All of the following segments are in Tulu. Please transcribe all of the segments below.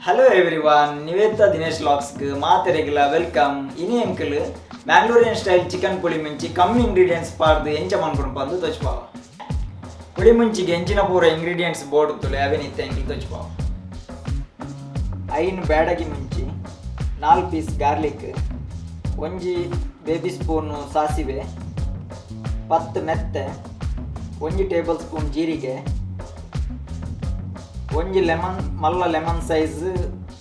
ಹಲೋ ಎವ್ರಿವನ್, ನಿವೇದಿತಾ ದಿನೇಶ್ ವ್ಲಾಗ್ಸ್ಗೆ ಮಾತೆರೆಗ್ಲ welcome. ಇನಿ ಎಂಕಲ್ ಮ್ಯಾಂಗ್ಳೂರಿಯನ್ ಸ್ಟೈಲ್ ಚಿಕನ್ ಪುಳಿ ಮುಂಚಿ ಕಮ್ಮಿ ಇಂಗ್ರೀಡಿಯೆಂಟ್ಸ್ ಪಾಡ್ದು ಎಂಚ ಮನ್ಪುನು ಪಂದು ತೋಚ್ಪಾವ. ಪುಳಿ ಮುಂಚಿಗೆ ಎಂಚಿನ ಪೂರ ಇಂಗ್ರೀಡಿಯೆಂಟ್ಸ್ ಬೋರ್ಡ್ ತುಲೆ ಅವೇನ್ ಇತ್ತೆ ಎಂಕಲ್ ತೋಚ್ಪಾವ. 5 ಬ್ಯಾಡಗಿ ಮುಂಚಿ, 4 ಪೀಸ್ ಗಾರ್ಲಿಕ್, 1 ಬೇಬಿ ಸ್ಪೂನ್ ಸಾಸಿವೆ, 10 ಮೆತ್ತೆ, 1 ಟೇಬಲ್ ಸ್ಪೂನ್ ಜೀರಿಗೆ, 1 ಲೆಮನ್ ಮಲ್ಲ ಲೆಮನ್ ಸೈಜ್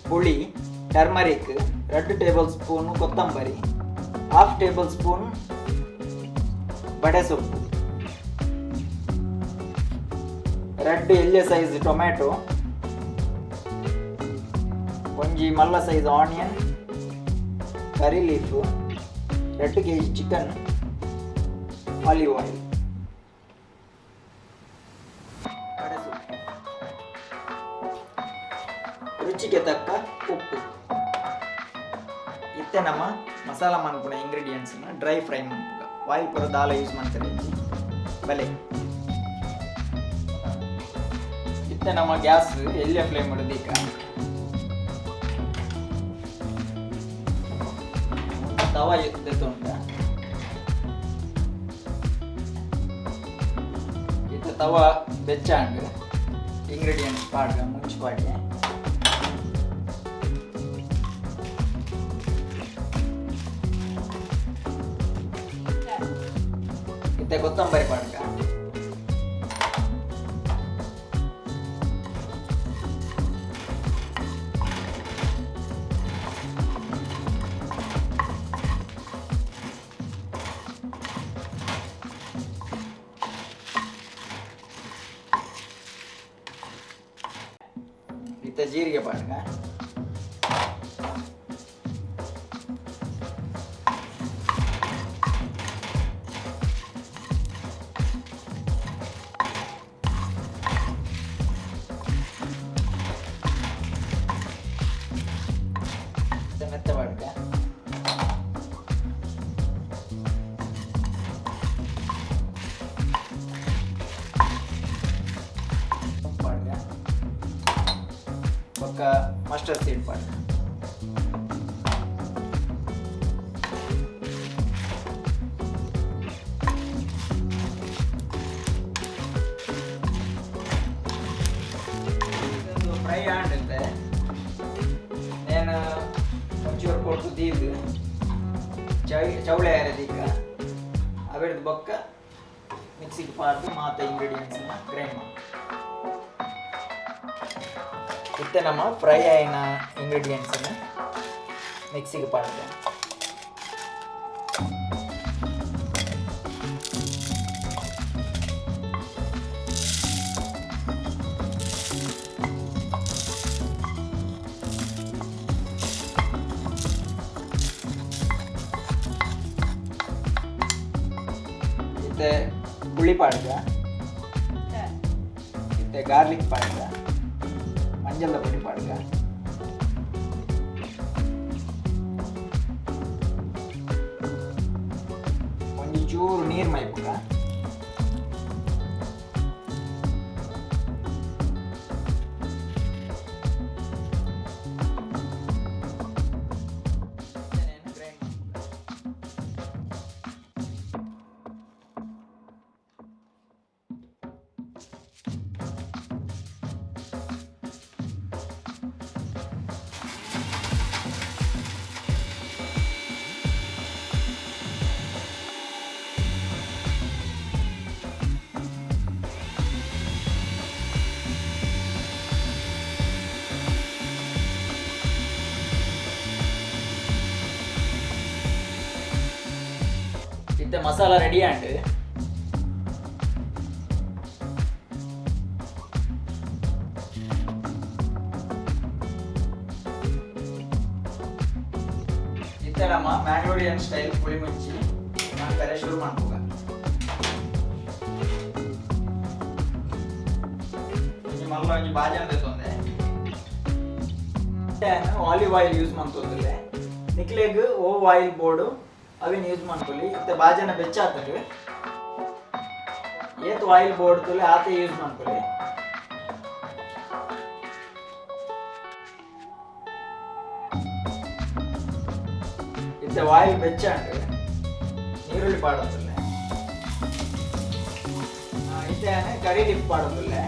ಪುಳಿ, ಟರ್ಮರಿಕ್, 2 ಟೇಬಲ್ ಸ್ಪೂನ್ ಕೊತ್ತಂಬರಿ, ಹಾಫ್ ಟೇಬಲ್ ಸ್ಪೂನ್ ಬಡೆ ಸೊಪ್ಪು, 2 ಎಲ್ಯ ಸೈಜ್ ಟೊಮ್ಯಾಟೊ, 1 ಮಲ್ಲ size onion, curry leaf, 2 KG chicken, olive oil, ಬಡೆ ಸೊಪ್ಪು, ರುಚಿಗೆ ತಕ್ಕ ಉಪ್ಪು. ಇತ್ತೆ ನಮ್ಮ ಮಸಾಲ ಮನ್ಪುನ ಇಂಗ್ರೀಡಿಯೆಂಟ್ಸ್ನ ಡ್ರೈ ಫ್ರೈ ಮನ್ಪುಗ. ಆಯಿಲ್ ಪೂರ ದಾಲ ಯೂಸ್ ಮಾಡ್ತಾರೆ. ಬಲೆ, ಇತ್ತೆ ನಮ್ಮ ಗ್ಯಾಸ್ ಎಲ್ಯ ಫ್ಲೇಮ್ ದೀಕ. ತವ ಉಂಟ. ಇತ್ತೆ ತವ ಬೆಚ್ಚಾಂಡ್, ಇಂಗ್ರೀಡಿಯೆಂಟ್ಸ್ ಪಾಡ್ಗ, ಮುಂಚಿ ಪಾಡ್ಗೆ. ಇತ್ತೆ ಕೊತ್ತಂಬರಿ ಪಾಡ್ಗ. ಇತ್ತೆ ಜೀರಿಗೆ ಪಾಡ್ಗ. ಇತ್ತೆ ಮೆತ್ತೆ ಪಾಡ್ಗ. ಪಾಡ್ಗ. ಬೊಕ್ಕ ಮಸ್ಟರ್ಡ್ ಸೀಡ್ ಪಾಡ್ಗ. ಇದೊಂದು ಫ್ರೈ ಆಂಡಿತ್ತೆ. ನೇನು ಒಂಚೂರು ಪೊರ್ತು ದೀದ್ ಚೌಳೆ ದೀಕ. ಅವೆಡ್ದು ಬೊಕ್ಕ ಮಿಕ್ಸಿಗೆ ಪಾಡ್ದು ಮಾತ ಇಂಗ್ರೀಡಿಯೆಂಟ್ಸ್ನ ಗ್ರೈಂಡ್ ಮಾಡಿ. ಇತ್ತೆ ನಮ್ಮ ಫ್ರೈ ಆಯಿನ ಇಂಗ್ರೀಡಿಯೆಂಟ್ಸನ್ನು ಮಿಕ್ಸಿಗೆ ಪಾಡ್ದೆ. ಇತ್ತೆ ಪುಳಿ ಪಾಡ್ಗ. ಇತ್ತೆ ಗಾರ್ಲಿಕ್ ಪಾಡ್ಗ. ಮಂಜಲ್ದ ಪೊಡಿ ಪಾಡ್ಗ. ಒಂಜಿ ಚೂರು ನೀರು ಮೈಪುಗ. ಗ್ರೈಂಡ್. ಇತ್ತೆ ಮಸಾಲ ರೆಡಿ ಆಂಡ್. ಇತ್ತೆ ನಮ್ಮ ಮ್ಯಾಂಗ್ಳೂರಿಯನ್ ಸ್ಟೈಲ್ ಪುಳಿ ಮುಂಚಿ ಮಾಡ್ತಾರೆ, ಶುರು ಮಾಡ್ಬೋಗ. ಒಂಜಿ ಮಲ್ಲ ಒಂಜಿ ಬಾಜನ ದೆತ್ತೊಂದೆ. ಆಲಿವ್ ಆಯಿಲ್ ಯೂಸ್ ಮಂತೊಂದುಲ್ಲೆ. ನಿಕ್ಲೆಗ್ ಓ ಆಯಿಲ್ ಬೋಡು ಅವೆನ್ ಯೂಸ್ ಮನ್ಪೊಲಿ. ಇತ್ತೆ ಬಾಜನ ಬೆಚ್ಚ ಆತುಂಡು. ಏತ್ ಆಯಿಲ್ ಬೋರ್ಡ್ ತುಲೆ ಆತೆ ಯೂಸ್ ಮನ್ಪೊಲಿ. ಇತ್ತೆ ಆಯಿಲ್ ಬೆಚ್ಚಾಂಡ್ ನೀರುಳ್ಳಿ ಪಾಡೊಂದುಲ್ಲೆ. ಇತ್ತೆ ಕರಿ ಲೀಫ್ ಪಾಡೊಂದುಲ್ಲೆ.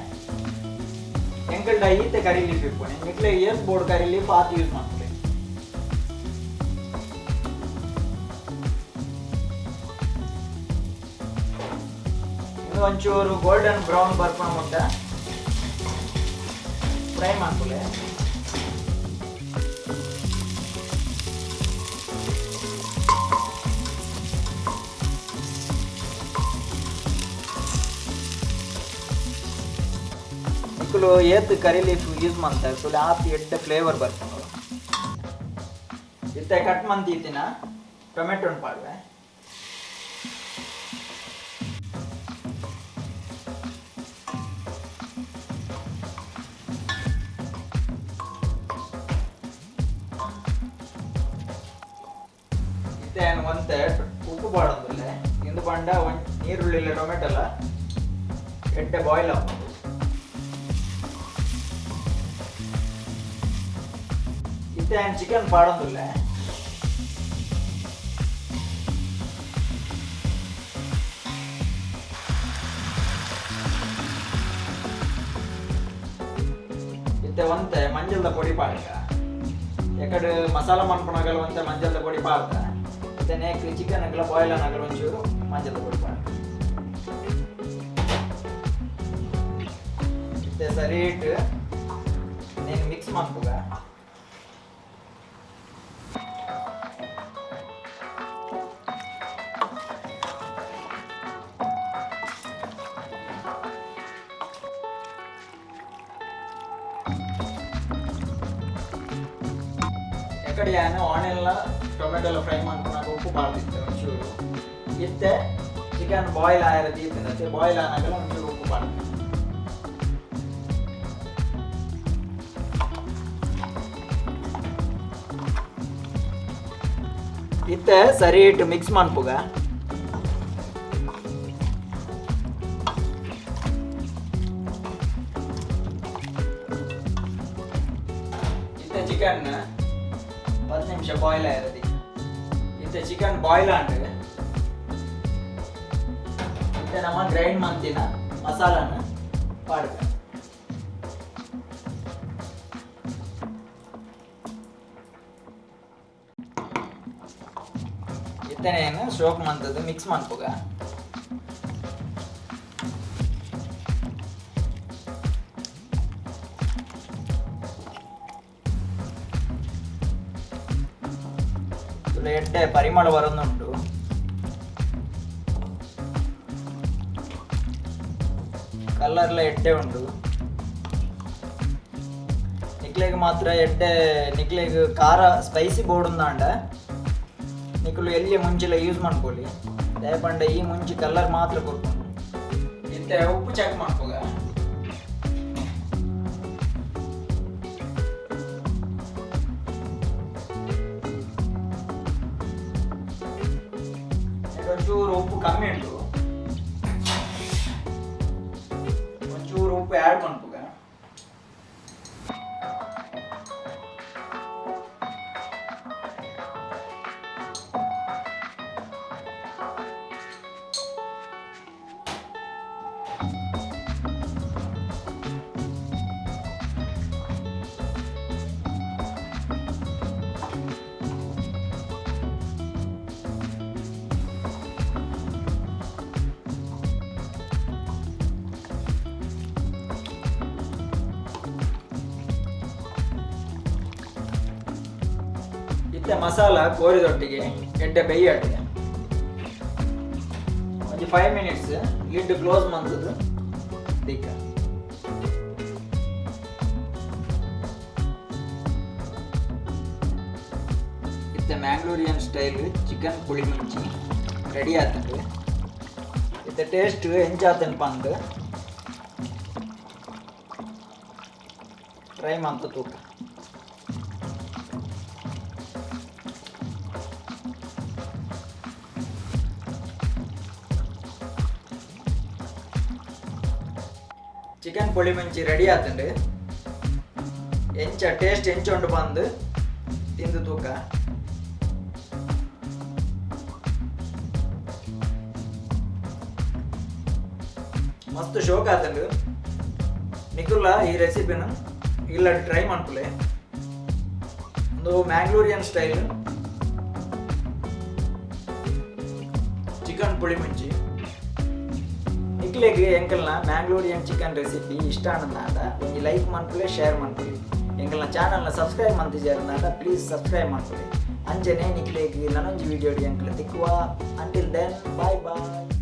ಎಂಕಲ್ಡ ಈತೆ ಕರಿ ಲೀಫ್ ಇಪ್ಪುನೆ, ನಿಕ್ಲೆ ಏತ್ ಬೋರ್ಡ್ ಕರಿ ಲೀಫ್ ಆತ್ ಯೂಸ್ ಮಾಡ್ತಾರೆ. ಇದು ಒಂಚೂರು ಗೋಲ್ಡನ್ ಬ್ರೌನ್ ಬರ್ಪುನ ಮುಟ್ಟ ಫ್ರೈ ಮಾಡ್ಕೊಳ್ಳಿ. ನಿಕುಲು ಏತ್ ಕರಿ ಲೀಫ್ ಯೂಸ್ ಮಾಡ್ತಾರೆ ಸೊ ಆತ್ ಎಡ್ಡೆ ಫ್ಲೇವರ್ ಬರ್ಪುಂಡು. ಇತ್ತೆ ಕಟ್ ಮಂತಿತ್ತಿನ ಟೊಮೆಟೊ ಪಾಡುವೆ. ಇತ್ತೆ ಒಂತೆ ಉಪ್ಪು ಪಾಡೊಂದುಲ್ಲೆ. ಇಂದು ಪಂಡ ನೀರುಳ್ಳಿ ಟೊಮೆಟೊ ಎಲ್ಲ ಎಡ್ಡೆ ಬಾಯ್ಲ್ ಆಪುಂಡು. ಇತ್ತೆ ಚಿಕನ್ ಪಾಡೊಂದುಲ್ಲೆ. ಇತ್ತೆ ಒಂತೆ ಮಂಜಲ್ದ ಪೊಡಿ ಪಾಡ್ಕ, ಎಕಡೆ ಮಸಾಲ ಮನ್ಪುನಗಲ ಒಂತೆ ಮಂಜಲ್ದ ಪೊಡಿ ಪಾಡ್ದ. ಇತ್ತೆ ನೇಕ್ ಚಿಕನ್ ಅಗಲ ಬಾಯ್ಲ್ ಅನಗಲ ಒಂಚೂರು ಮಂಜಲ್ದ ಪೊಡಿ ಪಾಡ್ಕ. ಇತ್ತೆ ಸರಿ ಇಟ್ಟು నేను ಮಿಕ್ಸ್ ಮನ್ಪುಗ. ಎಕಡೆ ಯಾನು ಆನಿಯನ್ಲ ಟೊಮೆಟೊಲ ಫ್ರೈ ಮಾಡ್ಕೊಳಕ ಉಪ್ಪು ಪಾಡ್ದಿತ್ತೆ ಒಂಚೂರು. ಇತ್ತೆ ಚಿಕನ್ ಬಾಯ್ಲ್ ಆಯರ ದೀತಿನತ್ತೆ, ಬಾಯ್ಲ್ ಆನಾಗಲ ಒಂಚೂರು ಉಪ್ಪು ಪಾಡ್ದೆ. ಇತ್ತೆ ಸರಿ ಇಟ್ಟು ಮಿಕ್ಸ್ ಮನ್ಪುಗ. ಇತ್ತೆ ಚಿಕನ್ 10 ನಿಮಿಷ ಬಾಯ್ಲ್ ಆಯಿರದಿ. ಇತ್ತೆ ಚಿಕನ್ ಬಾಯ್ಲ್ ಆಂಡ್ ಇತ್ತೆ ನಮ್ಮ ಗ್ರೈಂಡ್ ಮಂತಿನ ಮಸಾಲಾನ ಪಾಡ್ಗ. ಇತ್ತೆ నేను ಸೋಕ್ ಮಂತದ್ದು ಮಿಕ್ಸ್ ಮನ್ಪುಗ. ಎಡ್ಡೆ ಪರಿಮಳ ಬರೋದುಂಟು. ಕಲರ್ಲ ಎಡ್ಡೆ ಉಂಟು. ನಿಕ್ಲೆಗ್ ಮಾತ್ರ ಎಡ್ಡೆ ನಿಕ್ಲೆಗ್ ಖಾರ ಸ್ಪೈಸಿ ಬೋರ್ಡ್ ನಿಕುಲು ಎಲ್ಲಿ ಮುಂಚಿಲ ಯೂಸ್ ಮಾಡ್ಕೊಳ್ಳಿ. ದಯಪಂಡ ಈ ಮುಂಚಿ ಕಲರ್ ಮಾತ್ರ ಕೊರ್ಕೊಂಡು. ಇತ್ತೆ ಉಪ್ಪು ಚೆಕ್ ಮಾಡ್ಕೋಗ. ಒಂಚೂರು ಉಪ್ಪು ಕಮ್ಮಿ ಉಂಟು, ಒಂಚೂರು ಉಪ್ಪು ಆ್ಯಡ್ ಮನ್ಪುಗ. ಇತ್ತೆ ಮಸಾಲ ಕೋರಿದೊಟ್ಟಿಗೆ ಎಡ್ಡೆ ಬೇಯಾಟಿದೆ. ಒಂಜಿ 5 ಮಿನಿಟ್ಸ್ ಲಿಡ್ ಕ್ಲೋಸ್ ಮಂತದ್ದು ದಿಕ್ಕ. ಇತ್ತೆ ಮ್ಯಾಂಗ್ಳೂರಿಯನ್ ಸ್ಟೈಲ್ ಚಿಕನ್ ಪುಳಿಮುಂಚಿ ರೆಡಿ ಆತಂಡು. ಇತ್ತೆ ಟೇಸ್ಟ್ ಎಂಚಾತನ್ ಪಂದ್ ಟ್ರೈ ಮಂತ ತೂಕ. ಚಿಕನ್ ಪುಳಿಮುಂಚಿ ರೆಡಿ ಆತಂಡು. ಎಂಚ ಟೇಸ್ಟ್ ಎಂಚ ಉಂಡು ಬಂದು ತಿಂದು ತೂಕ. ಮಸ್ತ್ ಶೋಕ್ ಆತಂಡು. ನಿಕುಲ್ಲ ಈ ರೆಸಿಪಿನ ಇಲ್ಲ ಟ್ರೈ ಮನ್ಪುಲೆ. ಒಂದು ಮ್ಯಾಂಗ್ಳೂರಿಯನ್ ಸ್ಟೈಲ್ ಚಿಕನ್ ಪುಳಿಮುಂಚಿ. ನಿಕ್ಲೆಗ್ ಎಂಕಲ್ನ ಮ್ಯಾಂಗ್ಳೂರಿಯನ್ ಚಿಕನ್ ರೆಸಿಪಿ ಇಷ್ಟ ಆನಂದಾಂಡ ಒಂಜಿ ಲೈಕ್ ಮನ್ಪುಲೆ, ಶೇರ್ ಮನ್ಪುಲೆ. ಎಂಕಲ್ನ ಚಾನಲ್ನ ಸಬ್ಸ್ಕ್ರೈಬ್ ಮಂತಿಜಾರ್ನಾಂಡ ಪ್ಲೀಸ್ ಸಬ್ಸ್ಕ್ರೈಬ್ ಮನ್ಪುಲೆ. ಅಂಚನೆ ನಿಕ್ಲೆಗ್ ನನೊಂಜಿ video ಎಂಕಲ್ ತಿಕ್ಕುವ. Until then, bye bye.